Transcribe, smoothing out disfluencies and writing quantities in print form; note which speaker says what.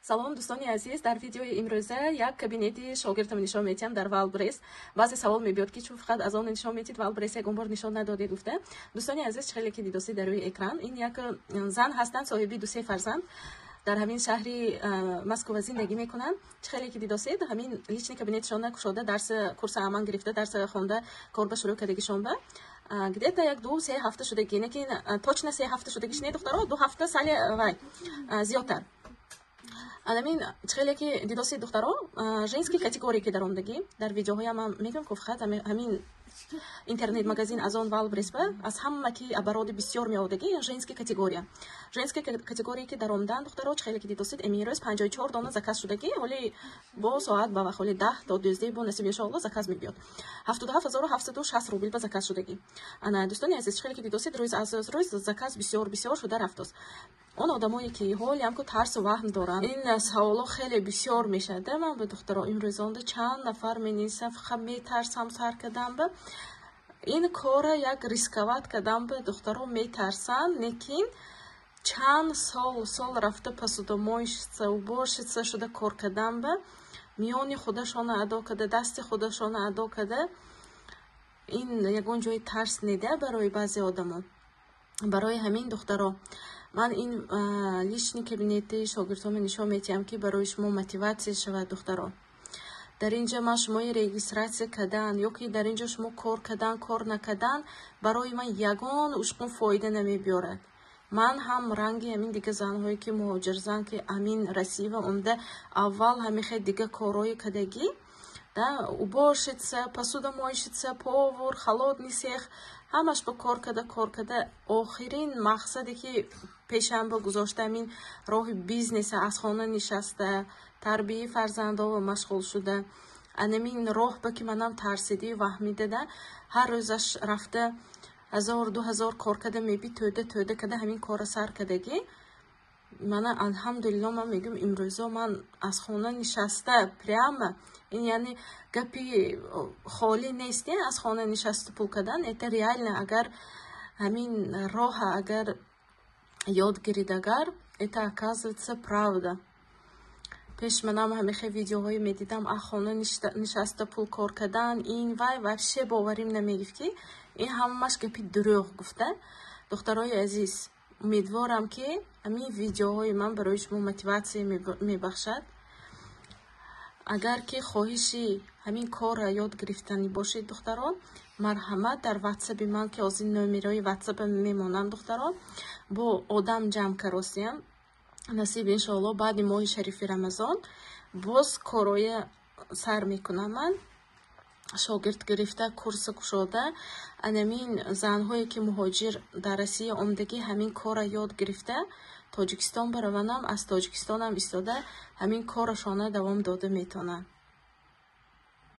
Speaker 1: Салом, дӯстони азиз! Дар видеои имрӯза як кабинети шогирдам нишон медиҳам дар Вайлдберриз. Баъзе савол мебиёд, ки чун фақат аз он нишон медиҳед, Вайлдберриз ягон бор нишон надодед, гуфта. Дӯстони азиз, хеле ки дидосед дар рӯи экран, ин як зан ҳастанд, соҳиби дусе фарзанд, дар ҳамин шаҳри Москва зиндагӣ мекунанд. Чӣ хеле ки дидосед, ҳамин личный кабинетшона кушода, дарс курса аман гирифта, дарс хонда, кор ба шурӯъ кардагишон ба где-то як 2-3 ҳафта шудагӣ, лекин точно 3 ҳафта шудагиш не, духтаро, 2 ҳафта сали вай зиёдтар. Анамин хеле ки дидоси, духтаро, женский категория ки даромдагӣ дар видеоҳоям ман мегӯям, ки фақат ҳамин интернет-магазин Озон, Вайлдберриз ба аз ҳама ки обороти бисёр меовардагӣ женский категория. Женский категория ки даромдан, духтаро, хеле ки дидосид, имрӯз 54 дона заказ шудагӣ. Ҳоли бо соат ба вақт ҳоли 10 то 12 бо насиб, иншоалло, заказ мебиёд. 77 760 рубл ба заказ шудагӣ. Ана, дӯстони азиз, хеле ки дидосид, рӯз аз рӯз заказ бисёр бисёр шуда рафтост. Он одамое ки ҳолиам ку тарсу ваҳм доранд, ин саволо хеле бисёр мешавад. Ман ба духтаро имрӯзонда чанд нафар менависам: фақат метарсам сар кардам ба ин кора, як рисковать кардам ба. Духтаро метарсанд, лекин чанд сол сол рафта посудомоечница, уборщица шуда кор кардан ба миёни худашона адо карда, дасти худашона адо карда, ин ягон ҷои тарс неда барои баъзе одамо. Барои ҳамин, духтаро, ман ин личный кабинети шогирдҳоро нишон медиҳам, ки барои шумо мотиватсия шавад. Духтаро, дар ин ҷо ман шумои регистрация кардан ё ки дар ин ҷо шумо кор кардан, кор накардан барои ман ягон ушқун фоида намебиёрад. Ман ҳам ранги ҳамин дига занҳое ки муҳоҷирзан, ки ҳамин Россия омада, аввал ҳамихе дига корҳои кардагӣ да, уборщица, посудомоечница, повар, холодный цех, ҳамаш ба кор карда, кор карда, охирин мақсаде ки пешамба гузошта, ҳамин роҳи бизнеса, аз хона нишаста, тарбияи фарзандова машғул шуда. Анамин роҳ ба ки манам тарсидию ваҳмидада, ҳар рӯзаш рафта ҳазор, 2000 кор карда меби, тӯда тӯда карда ҳамин кора сар кардагӣ. Мана, алҳамдулилло, ман мегӯям, имрӯзо ман аз хона нишаста прямо, ин яъне гапи холӣ нест, аз хона нишаста пул кардан, это реально. Агар ҳамин роҳа агар ёд гирид, агар это, оказывается, правда. Пеш манам ҳамихе видеоҳое медидам, аз хона нишаста пул кор кардан, ин вай вообще боварим намегирифт, ки ин ҳамаш гапи дурӯғ гуфта. Духтарои азиз, умедворам, ки ҳамин видеоҳои ман барои шумо мотиватсия мебахшад. Агар ки хоҳиши ҳамин корра ёд гирифтанӣ бошед, духтарон, марҳамат, дар ватсаби ман, ки ҳозир номерои ватсапа мемонам, духтарон, бо одам ҷамъ каросиям. Насиб, иншоалло, баъди моҳи шарифи Рамазон боз корҳоя сар мекунам. Ман шогирд гирифта, курса кушода, анамин занҳое ки муҳоҷир дар Россия омадагӣ, ҳамин корра ёд гирифта, Тоҷикистон бараванам, аз Тоҷикистонам истода ҳамин корашона давом дода метавонанд.